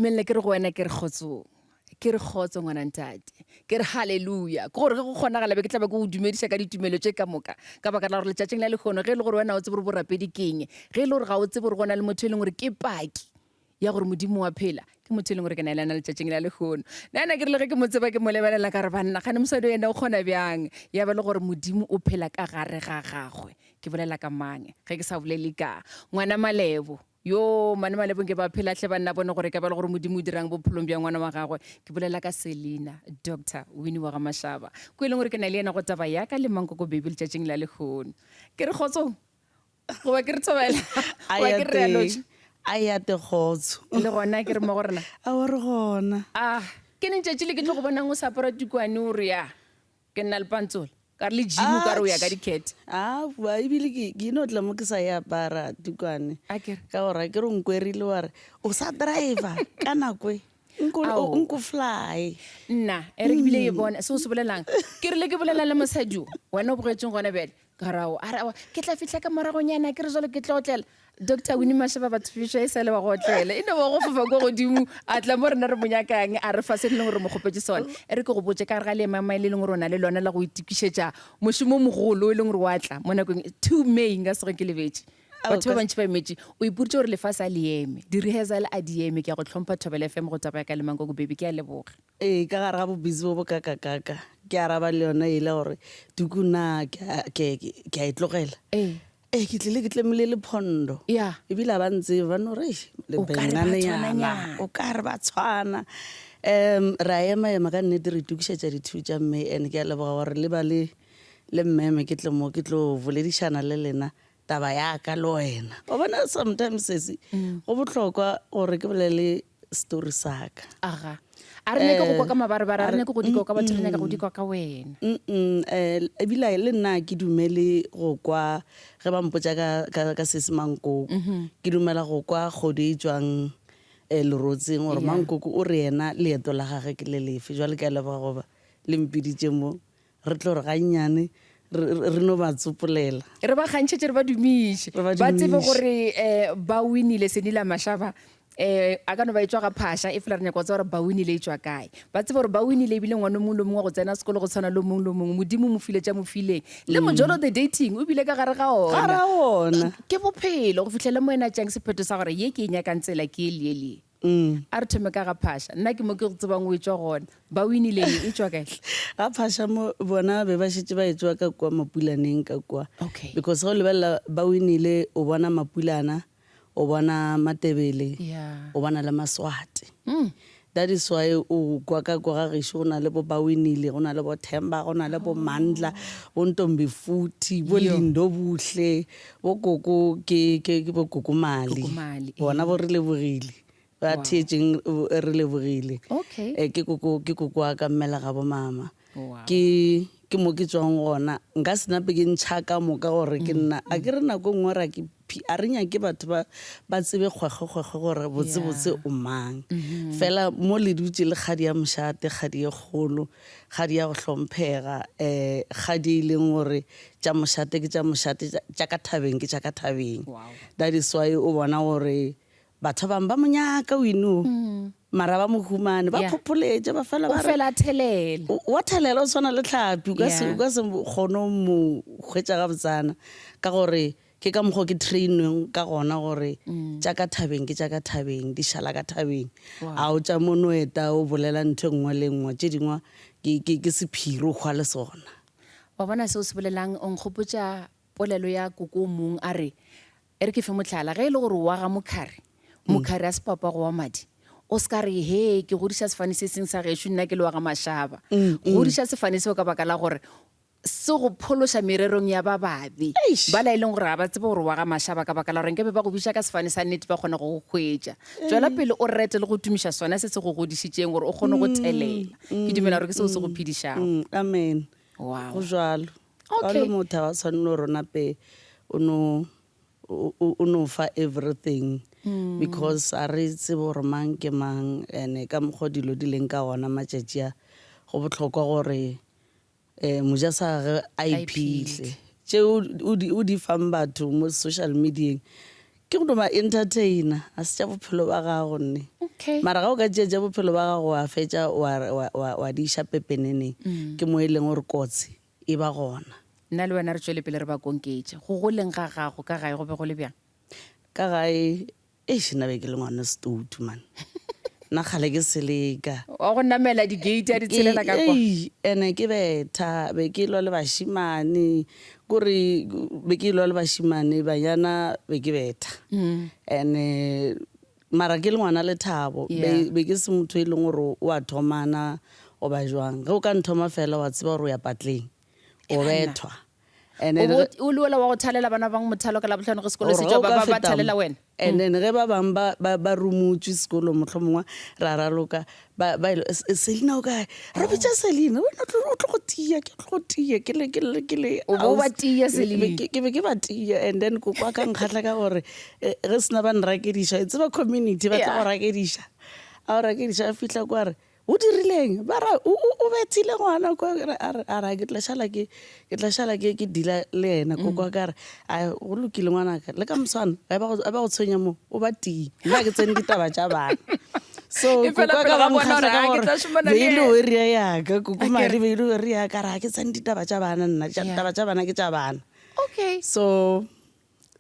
Ntumelele ke re go wena ke re kgotsong. Ke re kgotso ngwana ntate. Ke re haleluya. Ke gore ge go kgonagala be ke tla be ke go dumediša ka ditumelo tše ka moka. Ka baka la gore letšatšing la lehono ge e le gore wena o tsebe gore borapedi ke eng, ge e le gore ga o tsebe gore go na le motho e leng gore ke paki ya gore Modimo wa phela, ke motho e leng gore ke na le yena letšatšing la lehono. Nna ke rile ge ke mo tseba ke mo lebelela ka re banna kgane mosadi o yena o kgona bjang ya ba le gore Modimo o phela ka gare ga gagwe. Ke bolela ka mang ge ke sa bolele ka ngwana Malebo? Yoo, mane malebong ke ba phela hle banna bone gore e ka ba le gore Modimo o dirang bophelong bja ngwana wa gagwe. Ke bolela ka Selina, Doctor Winnie wa ga Mashaba, ko e leng gore ke na le yena go taba ya ka le Mankoko Baby letšatšing la lehono. Ke re kgotsong? Goba ke re thobela? Goba ke re re a lotšha? A ya te kgotso. Le gona ke re mo go rena? Aowa re gona. Ah, ke neng tšatši le ke tlo go bonang o sa apara tukwane o re ya? Ke nna lepantsola. Ka re le gym o ka re o ya ka dikhethe. Aowa, ebile ke ke no tla mo ke sa e apara tukwane. Akere. Ka gore akere o nkwerile wa re o sa driver ka nako e. Nko Ao. nko fly. Nna, e re ke bile e bona se o se bolelang. Ke rile ke bolela le mosadi o, wena o bogetšeng gona bjale. Ka re ao, a re aowa, ke tla fihla ka moragonyana, ke re jwale ke tlo otlela. Doctor Winnie Mashaba batho fiša e sa le wa go otlela e no ba go fofa ko godimo a tla mo rena re mo nyakang a re fa se e leng gore mo kgopetše sona e re ke go botše ka gare ga leemamae le leng gore o na le lona la go itokišetša mošomo o mogolo e leng gore wa tla mo nakong 2 May nka se ge ke lebetše batho ba bantši ba emetše o ipoditše gore lefase a le eme di-rehearsal a di eme ke ya go hlompha Thobela FM go taba ya ka le Mankoko baby ke a leboga. Ee, ka gare ga bobusy bo bo kakakaka, ke araba le yona yela gore tuku na ke a, ke, ke a e tlogela. Ee. Ee, ke tlile ke tlemile lephondo. Ya. Ebile ga ba ntsebe, ba no re, Eish, O ka re ba lebenganenyana, tshwananyana. o ka re ba tshwana. Um, ra ema-ema ka nnete re itokišetša dithuo tša mme and ke a leboga gore le ba le, le mmeme ke tle mo ke tlo boledišana le lena taba ya ka le wena. Wa bona sometimes sesi, go bohlokwa gore ke bolele story sa ka. Aga. A re nyake go kwa ka mabarebare, a re nyake go di kwa ka batho, re nyaka go di kwa ka wena. Mm-mm, eh, ebile le nna ga ke dumele go kwa ge ba mpotša ka, ka, ka sesi Mankoko. Ke dumela go kwa kgodu e tšwang eh, lerotseng gore Yeah. Mankoko o re yena leeto la gage ke le lefe. Jwale ke a leboga goba le mpiditše mo. Re tlo re gannyane re, re no ba tsopolela. Re ba kgantšhetše, re ba dumiše. Re ba Ba tsebe dumiše. gore um ba winile Senila Mashaba um a ka no ba e tšwa ga Phasha, efela re nyaka go tseba gore ba winile e tšwa kae. Ba tsebe gore ba winile ebile ngwana o mongwe le o mongwe wa go tsena sekolo go tshwana le o mongwe le o mongwe, Modimo o mo file tša mo fileng. Le mojolo the dating o bile ka gare ga ona. Gare ga ona. Ke bophelo go fihlela mo ena tšeang sephetho sa gore ye ke e nyakang tsela ke ye le ye le ye. A re thome ka ga Phasha. Nna ke mo ke go tsebang o etšwa gona. Ba winile eng? E tšwa kae? Ga Phasha mo bona be ba šetše ba etšwa ka kua Mapulaneng ka kua. Okay. Because ge o lebelela ba winile o bona Mapulana, o bona Matebele, Yeah. o bona le Maswati. That is why o kwa ka kwa ga gešo go na le bo Bawinile, go na le bo Themba, go na le bo Mandla, bo Ntombifuthi, bo Yo. Lindo Buhle, Bo koko ke, ke, ke bo koko Mali. Koko Mali, ee. Bona bo re lebogile. Ba Wow. theetšeng re lebogile. Okay. Eh, ke koko, ke koko wa ka mmela ga bo mama. Wow. Ke, ke mo ke tswang gona. Nka se nape ke ntšha ka moka gore ke nna. A ke re nako e nngwe ra ke phi, a re nyake batho ba, ba tsebe kgwekgwe-kgwekgwe gore botse botse Yeah. o mang. Fela mo le dutše le kgadi ya mošate, kgadi e kgolo. Kgadi ya go hlomphega, um kgadi e leng gore tša mošate ke tša mošate, tša ka thabeng ke tša ka thabeng. Wow. That is why o bona gore batho ba bangwe ba mo nyaka o ino mara ba mo humane, ba Yeah. phopholetše, ba fela O ba re fela a thelela. O- wa thelela o tshwana le tlhapi, o ka se Yeah. o ka se kgone go mo hwetša gabotsana ka gore Ke ka mokgwa o ke trainweng ka gona gore tša ka thabeng ke tša ka thabeng, di šala ka thabeng. A o tša mono eta o bolela ntho e nngwe le e nngwe, tše dingwe ke, ke, ke sephiri o hwa le sona. Wa bona se o se bolelang, o nkgopotša polelo ya koko o mong a re, e re ke fe mohlala, ge e le gore o wa ga mokhari, mokhari a se papago wa madi, o se ka re, hee, ke godiša sefane se seng sa gešo nna ke le wa ga Mashaba. Godiša sefane seo ka baka la gore Se go phološa mererong ya ba babe, Eish! bala e leng gore ga ba tsebe gore wa ga Mashaba ka baka la gore nkabe ba go bitša ka sefane sa nnete ba kgona go go hwetša. Tšwela pele o rete le go tumiša sona se se go godišitšeng gore o kgone go thelela. Ke dumela gore ke seo se go phedišago. Mm, amen. Wow. Go jwalo. Ga o Okay. le motho ga wa tshwanela gore o nape o no o o no fa everything because a re tsebe gore mang ke mang and ka mokgwa dilo di leng ka gona matšatši a go bohlokwa gore um moja sa gage a iphihle. Tše o di, o di fang batho mo social media-eng Ke go no ba entertainer, ga se tša bophelo ba gago nne. Okay. Mara ga o ka tšea tša bophelo ba gago wa fetša wa, wa, wa, wa di iša pepeneneng, ke mo e leng gore kotsi e ba gona. Nna le wena re tšwele pele re ba konketše. Go goleng ga gago ka gae go be go le bjang? Ka gae, eish nna be ke le ngwana setoutu man. Nna kgale ke seleka. Wa go namela di-gate a di tshelela ka kwa. Ei, ene ke betha, be ke lwa le bašemane, kore be ke lwa le bašemane, banyana be ke betha. Ene mara ke le ngwana lethabo, be be ke se motho e leng gore o a thomana goba jwang. Ge o ka nthoma fela wa tseba gore o ya patleng, o bethwa. And O then bo ge- o le ola wa go thalela bana ba bangwe mothalo ka Labohlano ge sekolo se Gore tšwa ge o ba ka ba ba feta thalela mo, wena. And then ge ba bangwe ba ba ba rumotšwe sekolong mohlomongwe ra raloka ba ba ile "Se- Selina o kae? Re bitša Selina, wena o tlo o tlo go tia, ke tlo go tia, ke le ke le ke le O bo o ba ausi." tia, Be- Selina. ke ke be ke ba tia and then koko wa ka nkgahla ka gore eh, ge sena ba nrakediša, e tseba community ba tla Yeah. go rakediša. A go rakediša a fihla kwa re O dirileng? Ba ra, o, o, o bethile ngwana kwa. Ke re, A re, a re, ke tla šala ke, ke tla šala ke, ke deala le yena. Koko wa ka a re, A, go lokile ngwanaka, le ka moswana, a ba go, a ba go tshwenya mo, o ba tie. Nna ga ke tsene ditaba tša bana. So, E koko fela wa ka pele ba ga bona nkgahla gore, ka "Ah, ke gore, tla šomana le be e le yena." warrior ya ka, koko Akere. Madi be e le warrior ya ka. A re, ga ke tsene ditaba tša bana nna, tša, Yeah. taba tša bana ke tša bana. Okay. So,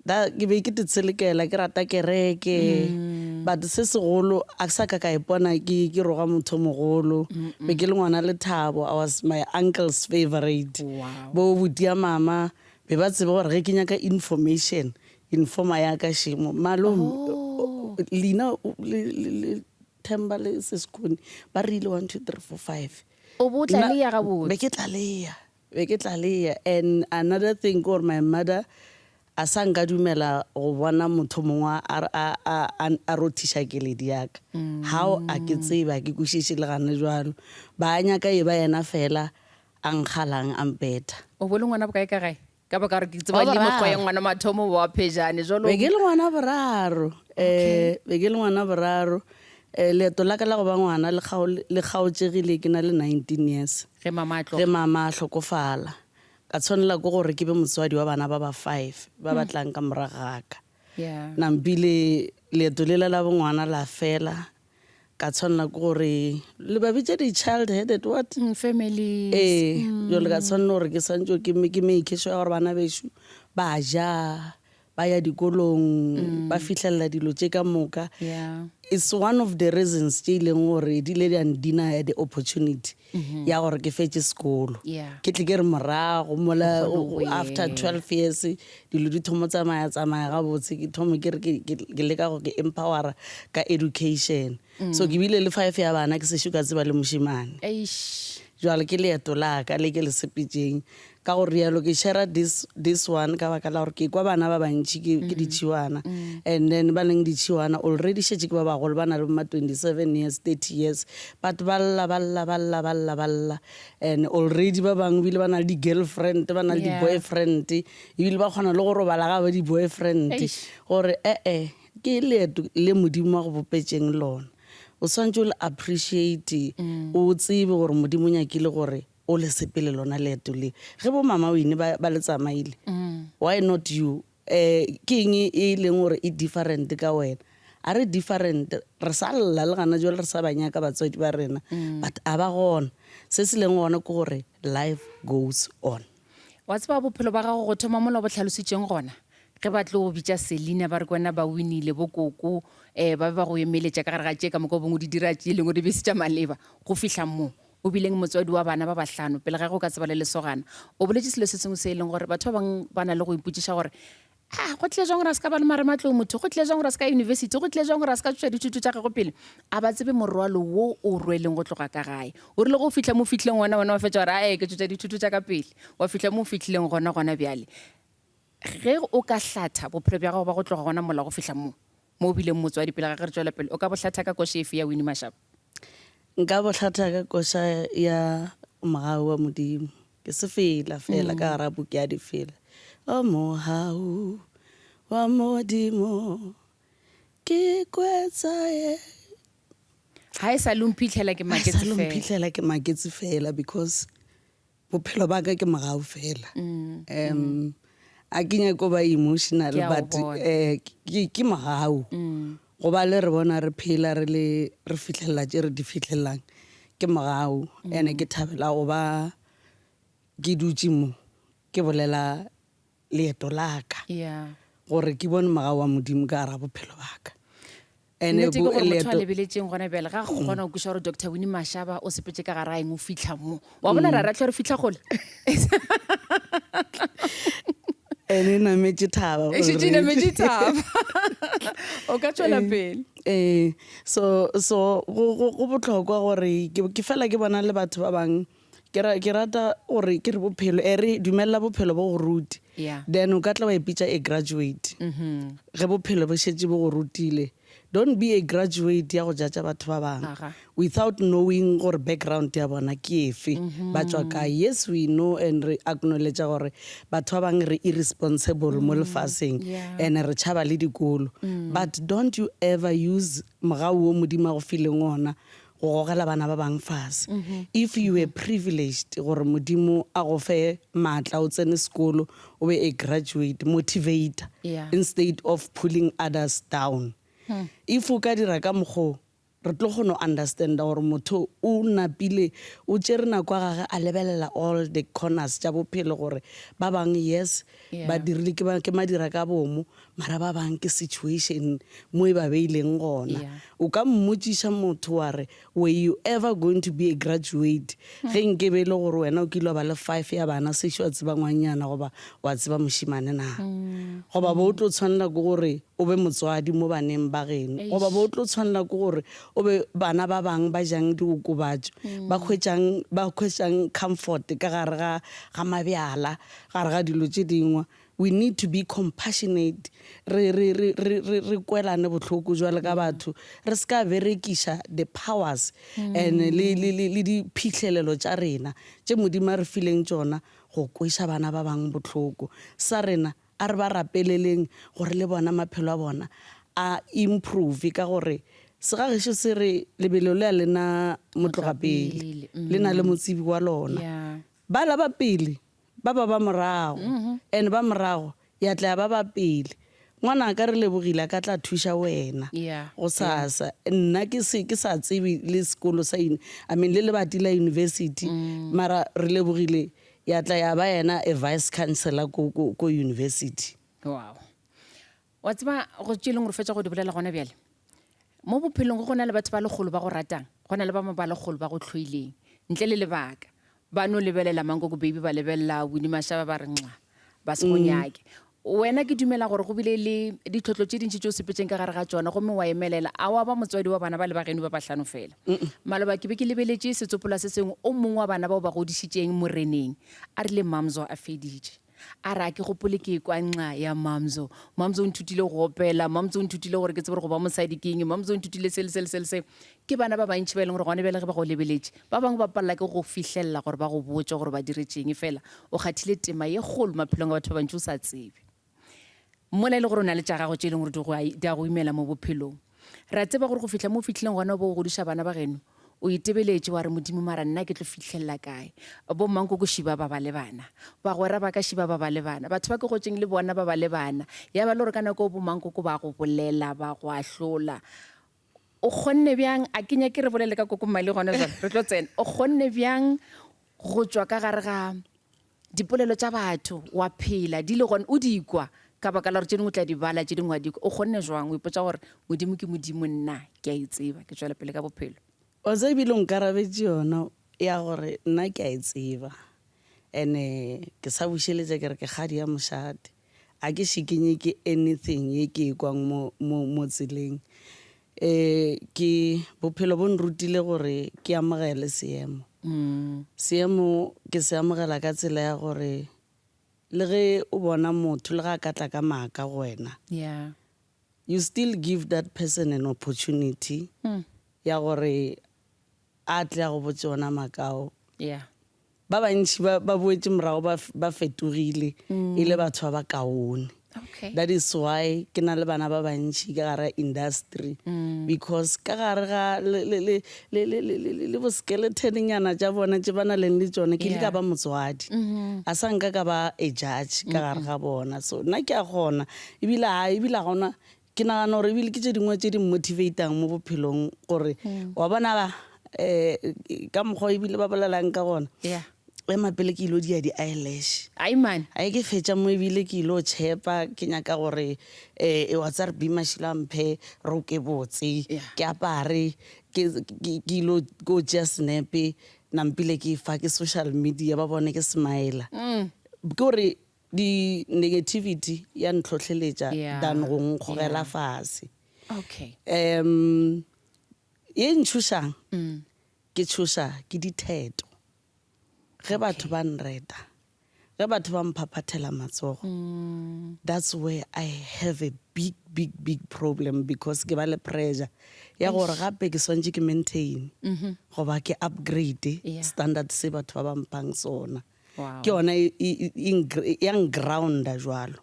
Da, ke be ke titshelekela, ke rata kereke, but se segolo a ke sa ka ka ipona ke ke roga motho mogolo. Be ke le ngwana lethabo, I was my uncle's favourite. Wow. Bo buti ya mama be ba tseba gore ge ke nyaka information, informer ya ka šemo. Malome, Oh. leina le, le, le Themba le Sesikhuni ba rile 1 2 3 4 5. O bo o tlaleya gabotse. Be ke tlaleya. Be ke tlaleya and another thing ke gore my mother a sa nka dumela go bona motho mongwe a a a a rothiša keledi ya ka. How a ke tsebe a ke kwešiše le gana jwalo. Ba nyaka e ba yena fela a nkgalang a mpetha. O bo le ngwana bokae ka gae? Ka baka gore ke tseba Wa le mekgwa ya boraro. ngwana mathomo wa phejane jwalo. Be ke le ngwana boraro. Eh be ke le ngwana boraro. Eh leeto la ka la go ba ngwana le kgao le kgaotšegile ke na le 19 years. Ge mama a tloga. Ge mama a hlokofala. Ka tshwanela ke gore ke be motswadi wa bana ba ba five ba ba tlang ka morago ga ka. Yeah. Nampile leeto lela la bongwana la fela. Ka tshwanela ke gore le ba bitša di-child headed what? Families. Ee, jwale ka tshwanela gore ke swantšwe ke ke make sure gore bana bešo ba ja, ba ya dikolong, ba fihlelela dilo tše ka moka. Yeah. It's one of the reasons tše e leng gore di ile di a ndinaya the opportunity ya gore ke fetše sekolo. Yeah. Ke tle ke re morago mola O kgone go after ya. 12 years dilo di thomo tsamaya tsamaya gabotse ke thomo ke re ke ke ke leka go ke empowera ka education. So ke bile le five ya bana ke sešo ka tseba le mošemane. Eish. Jwale ke leeto la ka le ke le sepetšeng. Ka go rialo ke share this, this one ka baka la gore ke kwa bana ba bantši ke, ke ditšhiwana. And then ba leng ditšhiwana already šetše ke ba bagolo ba na le bo ma 27 years, 30 years but ba lla, ba lla, ba lla, ba lla, ba lla. And already ba bangwe ebile ba na le di-girlfriend, ba na le di-boyfriend ebile ba kgona le go robala ga ba di-boyfriend. Eish. Gore e-e ke leeto le Modimo a go bopetšeng lona. O swanetše o le appreciate, o tsebe gore Modimo o nyakile gore o le sepele lona leeto le. Ge bo mama Winnie ba, ba le tsamaile, why not you? Eh, ke eng e leng gore e different ka wena? A re different, re sa lla le gana jwale re sa ba nyaka batswadi ba rena, but a ba gona. Se se leng gona ke gore life goes on. Wa tseba bophelo ba gago go thoma mola o bo hlalositšeng gona, ge ba tlo go bitša Selina ba re ke wena ba winile bo koko, um ba be ba go emeletša ka gare ga tše ka moka o bongwe o di dira tše lengwe di be se tša maleba go fihla mo o bileng motswadi wa bana ba bahlano pele ga ge o ka tseba le lesogana. O boletše selo se sengwe se e leng gore batho ba bangwe ba na le go ipotšiša gore, A go tlile jang gore a se ka ba le marematlou motho? Go tlile jang gore a se ka ya yunibesithi? Go tlile jang gore a se ka tšweša dithuto tša gagwe pele? A ba tsebe morwalo wo o rweleng go tloga ka gae. O rile go fihla mo o fihlileng gona, wena wa fetša gore, Ae, ke tšwetša dithuto tša ka pele. Wa fihla mo o fihlileng gona gona bjale. Ge o ka hlatha bophelo bja gago ba go tloga gona mola go fihla mo, mo o bileng motswadi pele ga ge re tšwela pele, o ka bo hlatha ka koša efe ya Winnie Mashaba? Nka bo hlatha ka koša ya Mogau wa Modimo. Ke sefela fela ka gara buka ya difela. O mogau wa Modimo ke kwetsa ye. Ga e sa le o mphitlhela ke maketse fela. Ga e sa le o fela. mphitlhela ke maketse fela because bophelo ba ka ke mogau fela. Um, A ke nyake go ba emotional Ke a o but bona. eh, ke ke mogau go ba le re bona re phela re le re fihlelela tše re di fihlelelang ke mogau ene ke thabela go ba ke dutše mo ke bolela leeto la ka Yeah. gore ke bone mogau wa Modimo ka gara bophelo ba ka. Ene Nnete ke bo gore motho a leeto lebeletšeng gona bjale ga kgona go kweša gore Doctor Winnie Mashaba o sepetše ka gara eng o fitlha mo. Wa bona ra ratlha re fitlha gole. Ene e nametše thaba E šetše e already. nametše thaba. O ka tšwela pele. Ee, so so go go go bohlokwa gore ke ke fela ke bona le batho ba bang ke ra ke rata gore ke re bophelo e re dumelela bophelo bo go rute. Yeah. Then o ka tla wa ipitša a graduate. Ge bophelo bo šetše bo go rutile. Don't be a graduate ya go judge-a batho ba bangwe Aga. without knowing gore background ya bona ke efe, ba tšwa kae. Yes we know and re acknowledge gore batho ba bangwe re irresponsible mo lefaseng Yeah. and re tšhaba le dikolo. But don't you ever use mogau wo Modimo a go fileng ona go gogela bana ba bang fase. If you were privileged gore Modimo a go fe maatla o tsene sekolo o be a graduate, motivator Yeah. instead of pulling others down. If o ka dira ka mokgo re tlo kgona go understanda gore motho o napile o tšere nako ya gage a lebelela all the corners tša bophelo gore ba bang yes Yeah. ba dirile ke ba ke madira ka bomo mara ba bang ke situation mo e ba beileng gona. Yeah. O ka mmotšiša motho wa re were you ever going to be a graduate ge nke be e le gore wena o kile wa ba le five ya bana sešo wa tseba ngwannyana goba wa tseba mošemane na? Goba bo o tlo tshwanela ke gore o be motswadi mo baneng ba geno goba bo o tlo tshwanela ke gore o be bana ba bang ba jang diokobatšo ba hwetšang ba hwetšang comfort ka gare ga ga mabjala gare ga dilo tše dingwe. We need to be compassionate, re, re, re, re, re, re kwelane bohloko jwalo ka batho, re se ka berekiša the powers and le, le, le, le diphihlelelo tša rena tše Modimo a re fileng tšona go kweša bana ba bangwe bohloko. Sa rena, a re ba rapeleleng gore le bona maphelo a bona a improve ka gore segagešo se re lebelo le a le na motlogapele, le na le motsebi wa lona. Yeah. Bala ba pele ba ba ba morago and ba morago ya tla ya ba ba pele. Ngwanaka re lebogile a ka tla thuša wena Yeah, gosasa. Nna ke se ke sa tsebe le sekolo sa uni I mean le lebati la university mara re lebogile ya tla ya ba yena a vice chancellor ko ko ko university. Wow. Wa tseba go tše e leng gore fetša go di bolela gona bjale. Mo bophelong go go na le batho ba lekgolo ba go ratang, go na le ba bangwe ba lekgolo ba go hloileng ntle le lebaka. Ba no lebelela Mankoko Baby, ba lebelela Winnie Mashaba ba re nxa, ba se go nyake. Wena ke dumela gore go bile le ditlhotlo tše dintši tše o sepetšeng ka gare ga tšona gomme wa emelela. A wa ba motswadi wa bana ba le ba geno ba bahlano fela? Maloba ke be ke lebeletše setsopolwa se sengwe, o mongwe wa bana bao ba godišitšeng Moreneng a rile Mamzo a feditše. A re, A ke gopole ke ekwa nxa ya Mamzo. Mamzo o nthutile go opela. Mamzo o nthutile gore ke tsebe gore go ba mosadi ke eng. Mamzo o nthutile se le se le se le se. Ke bana ba bantši ba e leng gore gone bjale ge ba go lebeletše, ba bangwe ba palela ke go fihlelela gore ba go botše gore ba diretše eng. Efela o kgathile tema ye kgolo maphelong a batho ba bantši o sa tsebe. Mola e le gore o na le tša gago tše e leng gore di go di a go imela mo bophelong. Re a tseba gore go fihla mo o fihlileng gona o bo o godiša bana ba geno, o itebeletše wa re, Modimo, mara nna ke tlo fihlelela kae? Bommankoko šiba ba ba le bana, bagwera ba ka šiba ba ba le bana, batho ba ke gotšeng le bona ba ba le bana. Ya ba le gore ka nako eo bommankoko ba go bolela, ba go ahlola. O kgonne bjang, a ke nyake re bolele ka koko Mmali gona jwale, re tlo tsena. O kgonne bjang go tšwa ka gare ga dipolelo tša batho, wa phela di le gona, o di kwa, ka baka la gore tše dingwe o tla di bala, tše dingwe wa di kwa. O kgonne jwang? O ipotša gore, Modimo ke Modimo, nna ke a e tseba, ke tšwela pele ka bophelo. Wa tseba ebile o nkarabetše yona ya gore nna ke a e tseba. Ene ke sa bušeletša ke re ke kgadi ya mošate. A ke šikinye ke anything ye ke e kwang mo, mo, mo tseleng. E, ke, bophelo bo nrutile gore ke amogele seemo. Seemo ke se amogela ka tsela ya gore le ge o bona motho, le ge a ka tla ka maaka go wena, Yeah. you still give that person an opportunity ya gore a tle a go botše ona maaka ao. Yeah. Ba bantši ba, ba boetše morago ba, ba fetogile e le batho ba bakaone. Okay. That is why ke na le bana ba bantši ka gare ga industry mm. because ka gare ga le le le le le le le bo skeleton nyana tša bona tše ba na leng le tšone ke ile ka ba motswadi. Mm-hmm. A sa nka ka ba a judge ka gare ga bona. So nna ke a gona ebile ha ebile ga gona ke nagana gore ebile ke tše dingwe tše di motivatang mo bophelong gore mm. wa bona ba eh ka mokgwa ebile ba bolelang ka gona. Yeah. Ema pele ke ilo dia di-eyelash. Ai man. Ai ke fetša mo ebile ke ilo tšhepa ke nyaka gore eh wa tsare Bee Mashilo a mphe roke botse Yeah. ke apare ke ke ke ilo ko tšea senepe nampile ke fa ke social media ba bone ke smile. Ke gore di negativity ya ntlhohleletša Yeah. than go nkgogela Yeah. fase. Okay. Um ye ntšhošang Ke tšhoša ke ditheto. Ge batho ba nreta, ge batho ba mphaphathela matsogo, that's where I have a big, big, big problem because ke ba le pressure ya gore gape ke swantše ke maintain goba ke upgrade standard se batho ba ba mphang sona. Ke yona e, e, e, ya ngrounda jwalo.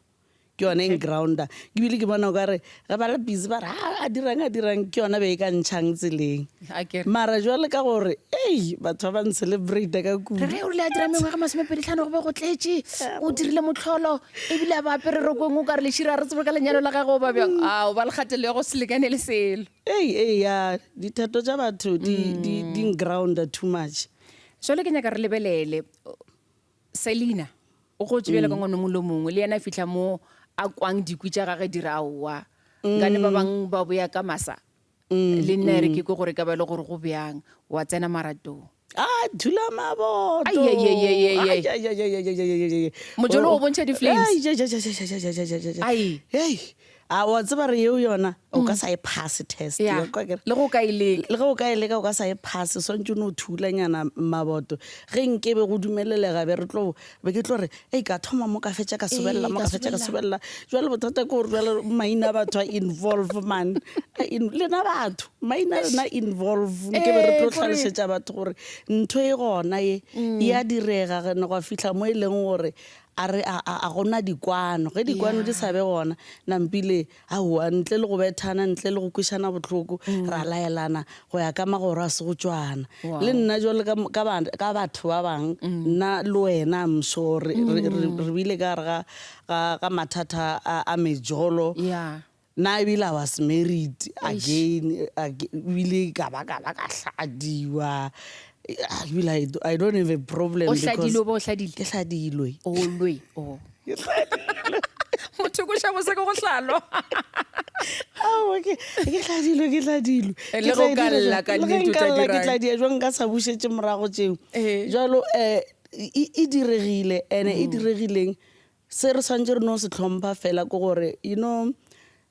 Ke yona e ngrounda. Ke bile ke bona o kare ge ba le busy ba re "Ah, a dirang a dirang ke yona be e ka ntšhang tseleng. Akere. Mara jwale ka gore ei batho ba ba ncelebrate ka kudu. Re re o rile a dira mengwaga masomepedetlhano go be go tletše o dirile motlholo ebile a ba apere rokong o ka re lešira re tsebe ka lenyalo la gage o ba bjang a o ba le kgatelelo ya go se lekane le selo. Ei ei ya ditheto tša batho di di di ngrounda too much. Jwale ke nyaka re lebelele Selina o gotše bjalo ka ngwana mongwe le mongwe, le yena a fihla mo a kwang dikwi tša gage di re aowa, nkane ba bang ba boya ka masa, le nna e re ke kwe gore e ka ba e le gore go bjang, wa tsena maratong. A thula maboto. Ai, ai, ai, ai, ai, ai. Ai, ai, ai, ai, ai, ai, ai, ai, ai. Mojolo o bontšha di-flames. Ai, ai, ai, ai, ai, ai, ai, ai, ai, ai. Ai. Hei. A wa tseba re yeo yona o ka sa e pass test. Ya, Wa kwa ke re? le go ka e leka. Le ge o ka e leka o ka sa e pass, o swantše o no thulanyana maboto. Ge nke be go dumelelega be re tlo be ke tlo re ei ka thoma mo ka fetša ka sobelela Ee, mo ka ka fetša ka sobelela. sobelela. Jwale bothata ke gore jwale maina a batho a involve man. A in, lena batho maina a lena involve. Nke be re Ee, tlo kore hlalošetša batho gore ntho e gona ye e a direga ge ne gwa fihla mo e leng gore A re, A, a, a go na dikwano. Ge dikwano di sa be gona, Nampile, aowa, ntle le go bethana, ntle le go kwešana bohloko, ra laelana go ya ka magoro a se go tšwana. Wow. Le nna jwalo ka, ka, ba, ka batho ba bang, nna le wena, I'm sure, re, re, re, re bile ka gare ga, ga, ga mathata a, a mejolo. Yeah. Nna ebile I was married again, ebile ka ba ka ba ka hladiwa. Ebile I, I don't have a problem O because hladilwe o ba o hladile? Ke hladilwe. O lwe, o. Ke hladilwe. Motho ko xa bose ke go hlalwa. Aowa, ke, ke hladilwe, ke hladilwe. Eh, Ke le ge tla o e ka dira lla jwang? ka Le ge nnete o nka tla lla, ke dirang? tla dia jwang nka sa bušetše morago tšeo. Eh. Jwalo, eh, e, e diregile, ene e diregileng Se re swanetše re no se hlompha fela ke gore, you know,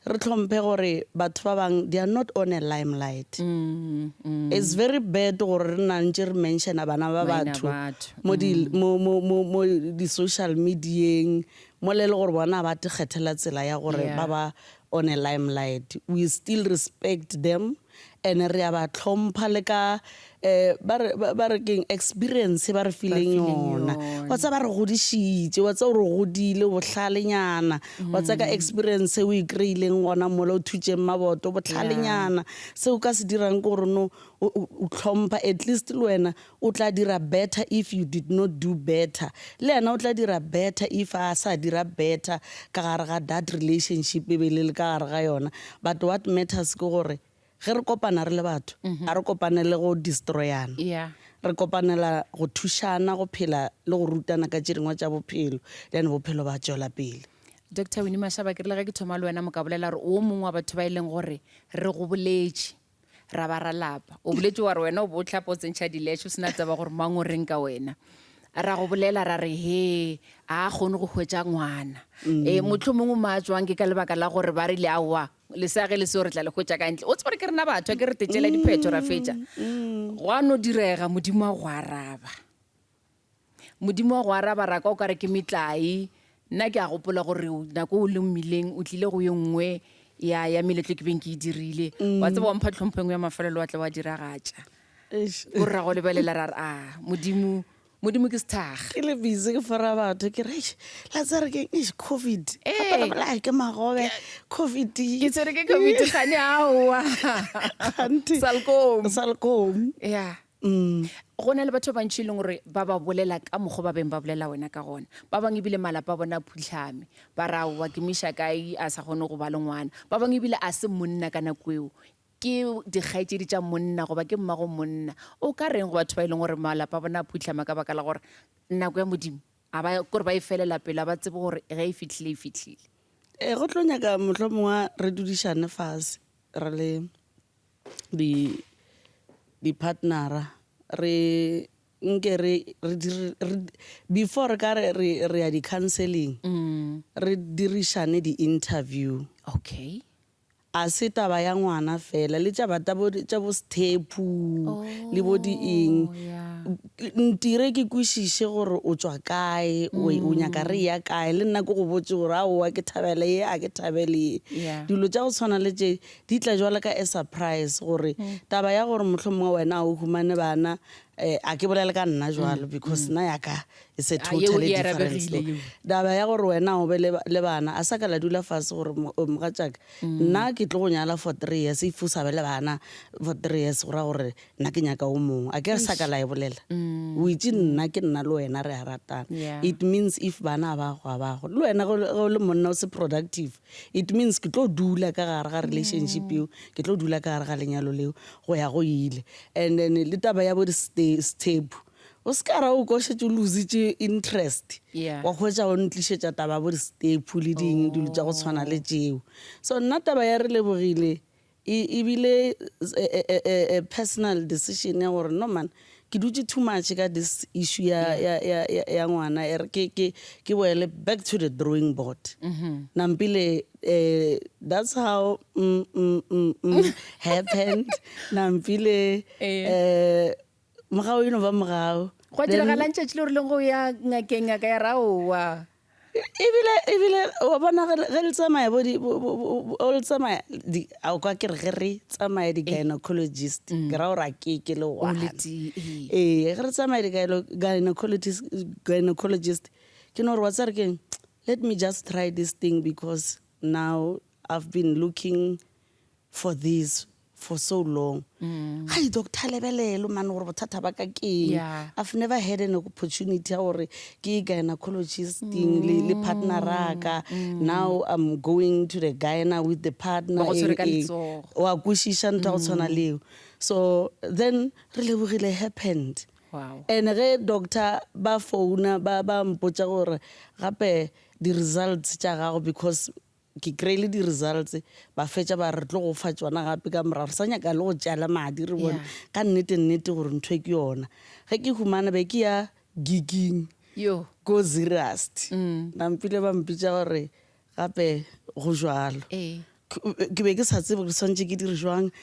re hlomphe gore batho ba bang they are not on a limelight. It's very bad gore re na ntše re mentiona bana ba Maina a batho batho. mo di mo mo mo mo di social medieng mola e le gore bona ba te kgethela tsela ya gore Yeah. ba ba on a limelight. We still respect them. And re a ba tlhompha le ka um ba re ba re keng experience ba re fileng yona. Wa tseba ba re godišitše, wa tseba o re godile o bohlalenyana, wa tseba ka experience e o e kry-ileng gona mola o thutšeng maboto, bohlalenyana. Se o ka se dirang ke gore no o tlhompha at least le wena o tla dira better if you did not do better. Le yena o tla dira better if a sa dira better ka gare ga that relationship e be le le ka gare ga yona. But what matters ke gore ge re kopana re le batho, ga re kopanele go destroyana. Yeah. Re kopanela go thušana go phela le go rutana ka tše dingwe tša bophelo, then bophelo ba tšwela pele. Doctor Winnie Mashaba, ke rile ge ke thoma le wena mo ka bolela gore o mongwe wa batho ba e leng gore re go boletše ra ba ra lapa. O boletše wa re wena o bo o hlapa o tsentšha diletšhe o se na taba gore mang o reng ka wena. Ra go bolela ra re he a kgone go hwetša ngwana. E mohlomongwe mo a tšwang ke ka lebaka la gore ba rile aowa lesea ge le seo re tla le hwetša ka ntle. O tsebe gore ke rena batho a ke re tetšela diphetho ra fetša. Gwa no direga Modimo a go araba. Modimo wa go araba ra kwa o ka re ke metlae. Nna ke a gopola gore nako o le mmileng o tlile go ye nngwe ya ya meletlo ke beng ke e dirile. Wa tseba wa mpha tlhompho e nngwe ya mafelelo wa tla wa diragatša. Eish. Ko re ra go lebelela ra re a Modimo. Modimo ke sethakga. Ke le busy ke fora batho ke re eish la tsere ke eish covid Ee. gape re bolaya ke magobe covid Ke tshwere ke covid kgane aowa. Kgante. Salkom. Salkom. Ya. Go na le batho ba bantši e leng gore ba ba bolela ka mokgwa ba beng ba bolela wena ka gona. Ba bangwe ebile malapa a bona a phuhlame. Ba re aowa ke mo iša kae a sa kgone go ba le ngwana. Ba bangwe ebile a se monna ka nako eo. Ke dikgaetšedi tša monna goba ke mmago monna. O ka reng go batho ba e leng gore malapa a bona a phuhlama ka baka la gore nako ya Modimo a ba kore ba e felela pelo a ba tsebe gore ge e fihlile e fihlile. Ee, go tlo nyaka mohlomongwe re dudišane fase re le di di-partnera re nke re re dire re before re ka re re re ya di-counselling re dirišane di-interview. Okay. A se taba ya ngwana fela le tša bata bo tša bo sethephu le bo di eng. Oh, yeah. Ntire ke kwešiše gore o tšwa kae, o o nyaka re ya kae, le nna ke go botše gore aowa ke thabela ye a ke thabele ye. Yeah. Dilo tša go tshwana le tše di tla jwalo ka a surprise gore taba ya gore mohlomongwe wena ga o humane bana um a ke bolele ka nna jwalo because nna ya ka it's a Ah, yeo totally e different arabegile story. yeo. Taba ya gore wena o be le le bana a sa ka la dula fase gore mogatšaka nna ke tlo go nyala for 3 years if o sa be le bana for 3 years go ra gore nna ke nyaka o mongwe a ke re sa ka la e bolela o itse nna ke nna le wena re a ratana Yeah. it means if bana ba go a ba go le wena ge o le monna o se productive It means ke tlo dula ka gare ga relationship eo, ke tlo dula ka gare ga lenyalo leo go ya go ile. And then le taba ya bo di-sethepu, o se ka ra o kwa o šetše o lositše interest, Yeah. wa hwetša o ntlišetša taba ya bo di-sethepu le ding dilo tša go tshwana le tšeo. So nna taba ya Relebogile E, e bile a, a, a personal decision ya gore no man ke dutše too much ka this issue ya, ya, ya, ya, ya ngwana e re ke, ke, ke boele back to the drawing board mm -hmm. nampile eh, that's how mm, mm, mm, mm, happened nampile eh, mogao e no ba mogao Gwa diragalang tšatši le o rileng go ya ngakeng ngaka ya raowa Ebile, ebile wa bona ge ge le tsamaya bo di, bo, bo, bo, o le tsamaya di, a o kwa ke re ge re tsamaya di-gynecologist, ke ra gore a ke ke le O one. le tee, ee. Ee, ge re tsamaya di-gynecologist, gynecologist, ke no re wa tseba re keng, let me just try this thing because now I've been looking for this for so long hai doctor lebelelo mane gore bothata ba ka keng Yeah. i've never had an opportunity ya gore ke ye gynecologist-ing le, le partner raka now i'm going to the gyna with the partner Ba go tshwere ka eng, eng. letsogo. wa kwešiša ntho ya go tshwana leo so then re lebogile happened Wow. and ge doctor ba founa ba ba mpotša gore gape di-results tša gago because Ke kry-ile di-results, ba fetša ba re re tlo go fa tšona gape ka morago. Re sa nyaka le go tšea madi re bone ka nnete nnete gore ntho e ke yona. Ge ke humana be ke ya giging ko Zeerust. Nampile ba mpitša gore gape go jwalo. Ke be ke sa tsebe gore swantše ke dire jwang.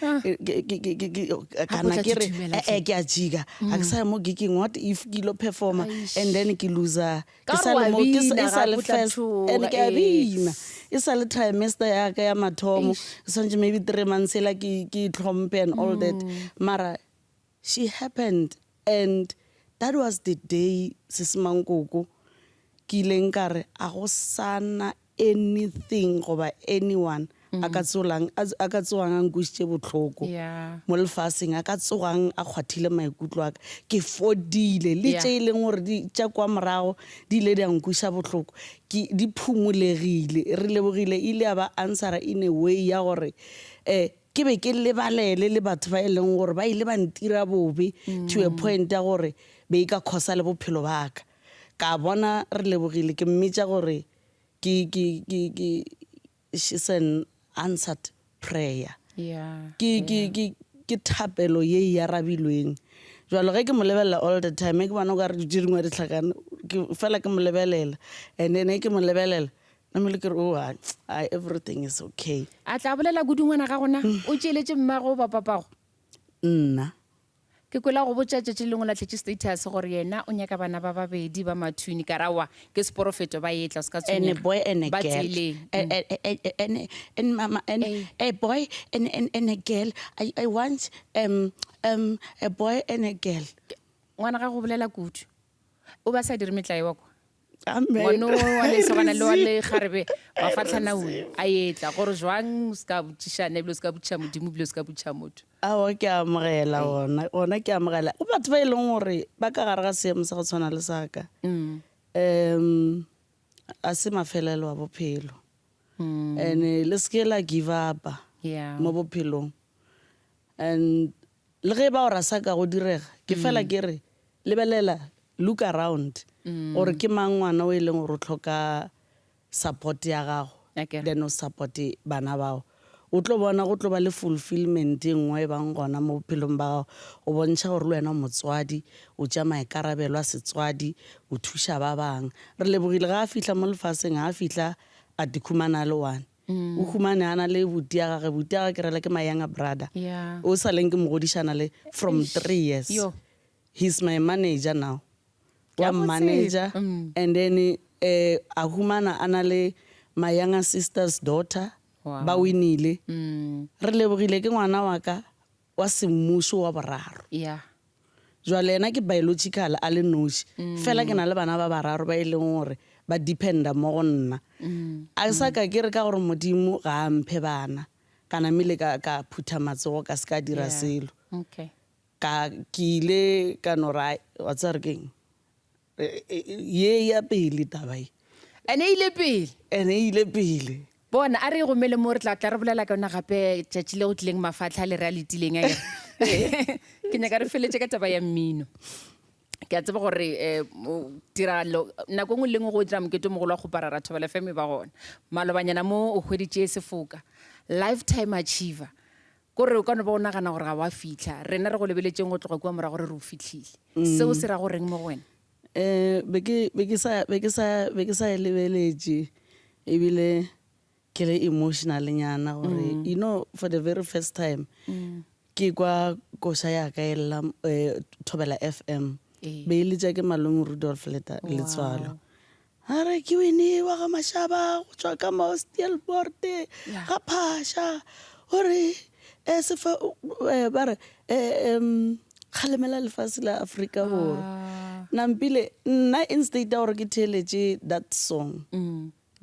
Kana ke re ee ke a jika, ga ke sa ya mo giging. What if ke ilo performer and then ke loser Ka Ke sa gore le wa mo, ke sa, bina e sa gape le o tla first, and tšhoga, ke a ee. bina. E sa le trimester ya ka ya mathomo. Eish. Ke swantše maybe 3 months ela ke, ke itlhomphe and all that. Mara she happened and that was the day Sisi Mankoko ke ileng ka re a go sa na anything goba anyone a ka tsolang a ka tsogang a nkwešitše bohloko Yeah. mo lefaseng a ka tsogang a kgwathile maikutlo a ka ke fodile le Yeah. tše e leng gore di tša kwa morago di ile di a nkweša bohloko ke di phumolegile re lebogile e ile ya ba answera in a way ya gore um ke be ke lebalele le batho ba e leng gore ba ile ba ntira bobe to a point ya gore be e ka khosa le bophelo ba ka ka bona re lebogile ke mmitša gore Ke, ke, ke, ke, she's an answered prayer. Yeah, Ke, ke, ke, ke thapelo ye e arabilweng. Jwalo ge ke mo lebelela all the time, ge ke bona o ka re tše dingwe di hlakane, ke fela ke mo lebelela. And then ge ke mo lebelela, namile ke re, oh, ai, ai, everything is okay. A tla bolela kudu ngwana ga gona? O tšeeletše mmago goba papago? Nna. Ke kwele a go botša tšatši le lengwe o lahletše status gore yena o nyaka bana ba babedi ba mathuni. Ka re aowa, ke seporofeto ba etla, o se ka And a tshwenyega. boy and a Ba girl. tseleng. And, and, and, and mama, and Ee. a boy and, and, and a girl. I, I want um, um, a boy and a girl. Ngwana gago o bolela kudu. O ba sa dire metlae wa kwa. Ngwano wa lesogana le wa lekgarebe ba fahlana o a etla gore jwang o se ka botšišana ebile o se ka botšiša Modimo ebile o se ka botšiša motho. Aowa ke a amogela gona, gona ke a amogela. Go batho ba e leng gore ba ka gare ga seemo sa go tshwana le sa ka. Um a se mafelelo a bophelo. And le se ke la give up-a mo bophelong. And Le ge e ba gore a sa ka go direga, ke fela ke re, lebelela, look around, gore ke mang ngwana o e leng gore o hloka support ya gago, then o supporte bana bao. O tlo bona go tlo ba le fulfilment e nngwe e bang gona mo bophelong ba gago, go bontšha gore le wena o motswadi, o tšea maikarabelo a setswadi, o thuša ba bangwe. Re lebogile ga a fihla mo lefaseng, ga a fihla a tikhumana a le one. O humane a na le buti ya gage, buti ya gage ke rela ke my younger brother. Yeah. O sa leng ke mo godišana le from 3 years. Yo. He's my manager now. Ke Wa a mo tseba. manager Mm. and then eh a humana a na le my younger sister's daughter Wow. ba winile. Mm. Re lebogile ke ngwana wa ka wa semmušo wa boraro. Yeah. Jwale yena ke biological a le noši, fela ke na le bana ba bararo ba e leng gore ba dependa mo go nna. A sa ka ke re ka gore Modimo ga a mphe bana, ka namile ka, ka phutha matsogo ka se ka dira Yeah. selo. Okay. Ka, ke ile ka no re, ai, wa tseba re keng? Ye ya pele taba ye. Ene e ile pele. Ene e ile pele. Bona, a re e gomele mo re tla tla re bolela ka yona gape tšatši le go tlileng mafatlha le re a letileng a ke nyaka re feletše ka taba ya mmino. Ke a tseba gore um tiragalo nako nngwe le nngwe go dira mokete o mogolo wa kgoparara Thobela FM e ba gona. Malobanyana mo o hweditše sefoka lifetime achiever. Ko re o ka no ba o nagana gore ga wa fihla. Rena re go lebeletšeng go tloga kua morago re re o fihlile. Seo se ra go reng mo go wena? Um be ke, be ke sa, be ke sa, be ke sa e lebeletše ebile ke le emotional nyana gore you know for the very first time ke kwa koša ya ka e lla eh, Thobela FM Ee. be e letša ke malome Rudolf Leta Letswalo. A re ke Winnie wa ga Mashaba go tšwa ka mo Steelpoort ga Phasha o re eh, sefa eh, ba re eh, um, kgalemela lefase la Afrika Borwa. Ah. Nampile nna instead ya gore ke theeletše that song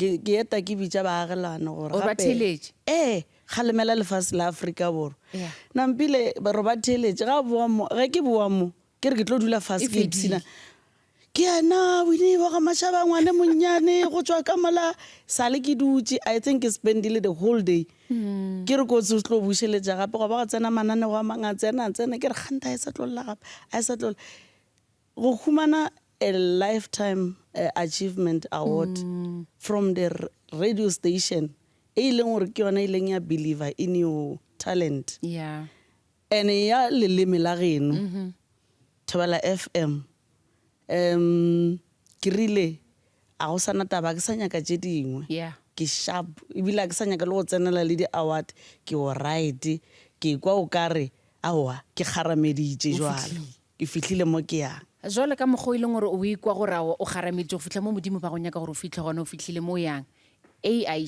ke ke eta ke bitša baagelane gore O ba gape theeletše? ee kgalemela lefase la Afrika Borwa. Yeah. Nampile ba re ba theeletše ga boa mo ge ke boa mo ke re ke tlo dula fase E ke ipshina fedile. Ke yena Winnie wa ga Mashaba ngwane monnyane go tšwa ka mola sale ke dutše I think ke spendile the whole day ke re kotsi o tlo bušeletša gape gwa ba gwa tsena mananego a mang a tsena a tsena ke re kganthe a e sa tlo lla gape a e sa tlo lla go humana a lifetime achievement award from the radio station e e leng gore ke yona e ileng ya believer in your talent Yeah. Ene ya leleme la geno, Thobela FM, um ke rile a go sana taba, ke sa nyaka tše dingwe. Yeah. Ke sharp ebile a ke sa nyaka le go tsenela le di-award, ke alright. Ke kwa o ka re aowa ke kgarameditše jwalo, ke fihlile mo ke yang. Jwale ka mokgwa o e leng gore o ikwa gore aowa o kgarameditše go fihla mo Modimo ba go nyaka gore o fihle gona, o fihlile mo o yang. AI.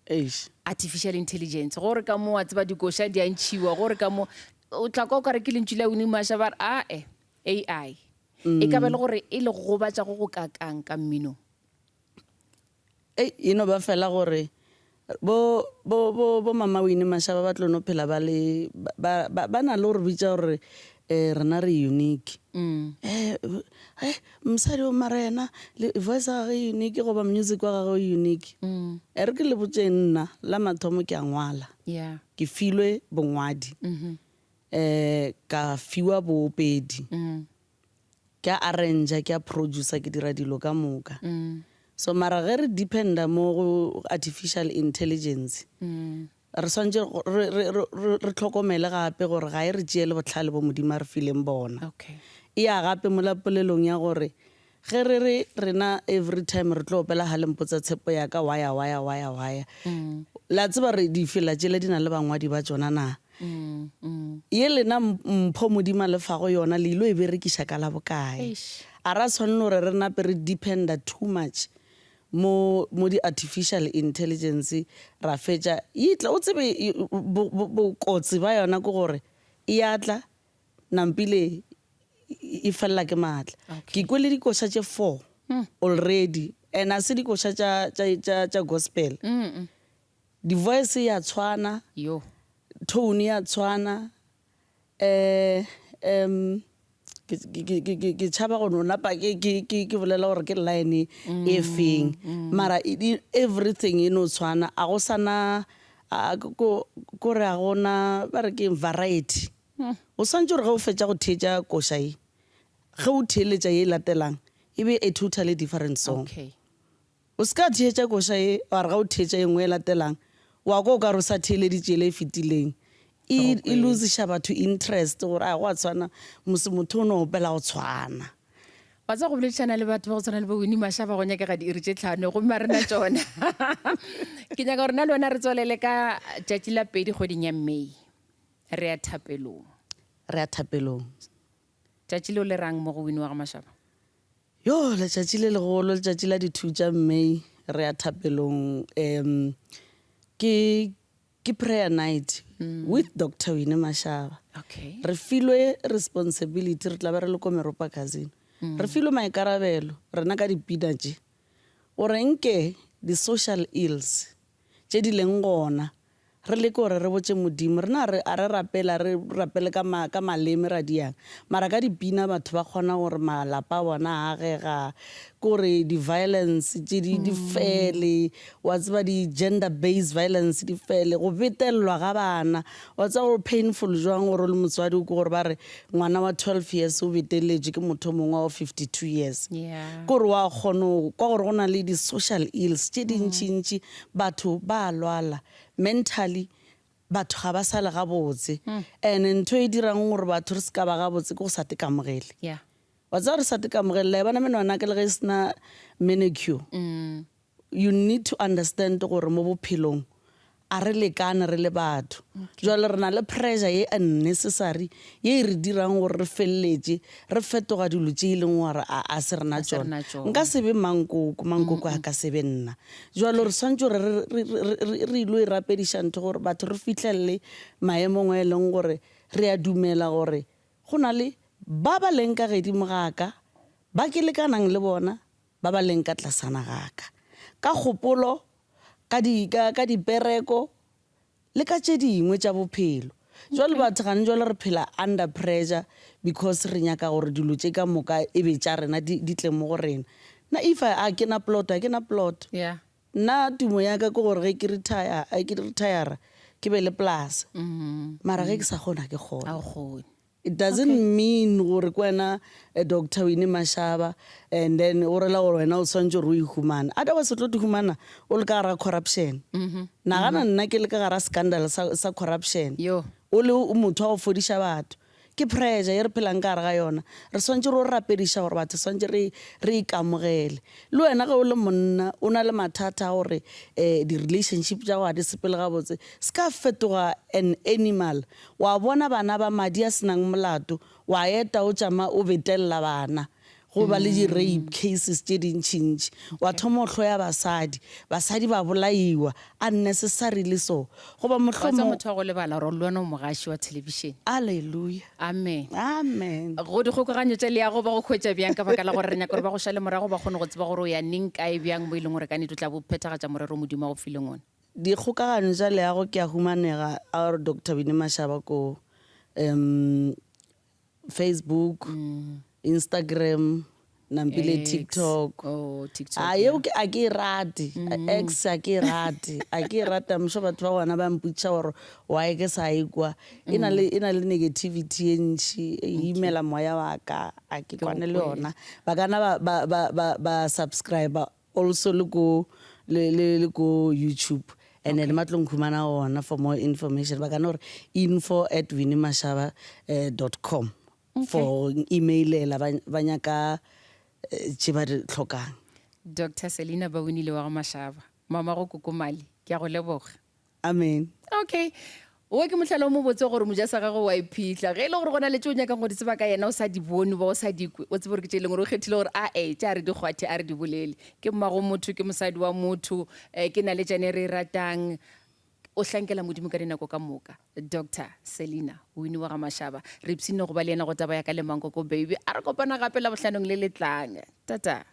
Eish. Artificial intelligence gore ka mo wa tseba dikoša di a ntšhiwa gore ka mo o tla kwa o kare ke lentšu la Winnie Masha ba re ae AI e ka ba le gore e le gobatša go go kakang ka mminong. Ei, e no ba fela gore bo bo bo bo mama Winnie Masha ba ba tlo no phela ba le ba ba ba na le gore bitša gore eh rena re unique. Eh eh Mosadi o mara yena le voice ya gagwe e unique goba music wa gagwe o unique. E re ke le botšeng nna la mathomo ke a ngwala. Yeah. Ke filwe bongwadi. Eh ka fiwa boopedi. Ke a arranger, ke a producer, ke dira dilo ka moka. So mara ge re dependa mo go artificial intelligence Re swanetše re, re, re, re, re hlokomele gape gore ga e re tšeele bohlale bo Modimo a re fileng bona. Okay. E ya gape mola polelong ya gore ge re re rena every time re tlo opela ha le mpotsa tshepo ya ka waya waya waya waya. La tseba re difela tšela di na le bangwadi ba tšona na? Ye lena mpho Modimo a le fago yona le ilo e berekiša ka la bokae? Eish. A ra swanela gore re nape re dependa too much mo mo di artificial intelligence ra fetša e tla o tsebe bokotsi ba yona ke gore e ya tla nampile e felela ke maatla. Ke kwele dikoša tše 4 already and a se dikoša tša tša tša tša gospel. Di voice ya tshwana, Yo. tone ya tshwana. Eh um ke ke ke ke ke tšhaba go no napa ke ke ke ke bolela gore ke line e feng mara everything e no tshwana a go sana a ko ko re a gona ba re ke variety. O swantše gore ge o fetša go theetša koša ye, ge o theeletša ye e latelang, e be a totally different song. Okay. O se ka theetša koša ye, wa re ge o theetša ye nngwe e latelang, wa kwa o ka re o sa theeleditše yela e fetileng. E, e losiša batho interest gore a go a tshwana, mose motho o no opela go tshwana. Wa tseba go boledišana le batho ba go tshwana le bo Winnie Mashaba go nyakega diiri tše tlhano gomme a re na tšona. Ke nyaka gore nna le wena re tswalele ka tšatši la pedi kgweding ya May. Re ya thapelong. Re ya thapelong. Tšatši leo le rang mo go Winnie wa ga Mashaba? Yo, letšatši le legolo, letšatši la di-two tša May, re ya thapelong. Um, ke, ke prayer night mm. with Doctor Winnie Mashaba. Okay. Re filwe responsibility, re tla be re le ko Meropa Casino. Mm. Re filwe maikarabelo, rena ka dipina tše, gore nke di-social ills tše di leng gona Re leke gore re botše Modimo. Rena re, a re rapele, a re rapele ka ma, ka maleme ra diang. Mara ka dipina batho ba kgona gore malapa a bona a agega, ke gore di-violence tše di, di fele, wa tseba di-gender based violence di fele, go betelelwa ga bana. Wa tseba gore painful jwang gore o le motswadi o kwe gore ba re ngwana wa 12 years o beteletšwe ke motho o mongwe wa 52 years. Yeah. Ke gore wa kgona go kwa gore go na le di-social ills tše dintšintši, batho ba a lwala. Mentally batho ga ba sa le gabotse and ntho e dirang gore batho re se ka ba gabotse ke go sa tekamogele. Yeah. Wa tseba re sa tekamogele la e bona menwana ka le ge e sena manicure. You need to understand gore mo bophelong a re lekane re le batho. Jwale re na le pressure ye unnecessary ye e re dirang gore re feleletše re fetoga dilo tše e leng gore a a se rena A se rena tšona. tšona. Nka se be mankoko, mankoko a ka se be nna. Jwalo re swanetše gore re, re, re, re, re ilo e rapediša ntho gore batho re fihlelele maemong a e leng gore re a dumela gore go na le ba ba leng ka gedimo ga ka, ba ke lekanang le bona, ba ba leng ka tlasana ga ka. Ka kgopolo, ka di, ka, ka dipereko, le ka tše dingwe tša bophelo. Jwale batho gane jwale re phela under pressure because re nyaka gore dilo tše ka moka e be tša rena di, di tle mo go rena. Nna if I, a ke na plot, a ke na plot. Yeah. Nna tumo ya ka ke gore ge ke retire, ke retire ke be le polasa. Mara ge ke sa kgone, ga ke kgone. Ga o kgone. It doesn't okay. mean gore ke wena eh, Doctor Winnie Mashaba and then o rela gore wena o tshwanetse gore o ihumane. Otherwise o tlo te humana o le ka gara corruption. Mm -hmm. Nagana mm -hmm. nna ke le ka gara scandal sa, sa corruption. Yo. O le motho wa go fodiša batho. Ke pressure ye re phelang ka gare ga yona. Re swantse re o rapediša gore batho swantse re re ikamogele. Le wena ge o le monna o na le mathata a gore eh di-relationship tša gago ga di sepele gabotse, se ka fetoga an animal Wa bona bana ba madi a se nang molato, wa eta o tšama o betelela bana, go ba le di-rape cases tše dintšintši. Wa thoma o hloya basadi, basadi ba bolaiwa, unnecessarily so. Goba Wa tseba mohlomong. motho wa go lebala gore le wena o mogaši wa thelebišene. Alleluia. Amen. Amen. Go dikgokaganyo tša leago ba go hwetša bjang ka baka la gore re nyaka gore ba go šale morago ba kgone go tseba gore o ya neng kae bjang mo e leng gore ka nnete o tla bo phethagatša morero o Modimo a go fileng ona. Dikgokaganyo tša leago ke a humanega a re Doctor Winnie Mashaba ko um Facebook, Instagram, nampile X. TikTok. Oh, TikTok. A yeo ke a ke e rate. X a ke e rate. A ke e rate. I'm sure batho ba gona ba mpotšiša gore why ke sa e kwa. E na le e na le negativity ye ntši, e imela moya wa ka. A ke kwane le yona. Ba ka nna ba ba ba ba ba subscriber Also le ko le le le ko YouTube and then ba tlo nkhumana gona for more information ba ka no re info at winniemashaba eh, dot com for emailela ba ba nyaka eh, tše ba di tlhokang. Doctor Selina Bawinile wa go Mashaba, mama go Koko Mali, ke a go leboga. Amen. Okay. Wo ke mohlala o mobotse wa gore moja sa gagwe wa iphihla. Ge e le gore go na le tše o nyakang go di tseba ka yena o sa di bone ba o sa di kwe, o tsebe gore ke tše e leng gore o kgethile gore a e tše a re di kgwathe a re di bolele. Ke mmago motho, ke mosadi wa motho, eh, ke naletšane e re e ratang. O hlankela Modimo ka dinako ka moka. Doctor Selina Winnie wa ga Mashaba. Re ipshinne go ba le yena go taba ya ka le Mankoko Baby. A re kopana gape Labohlanong le le tlang. Tata.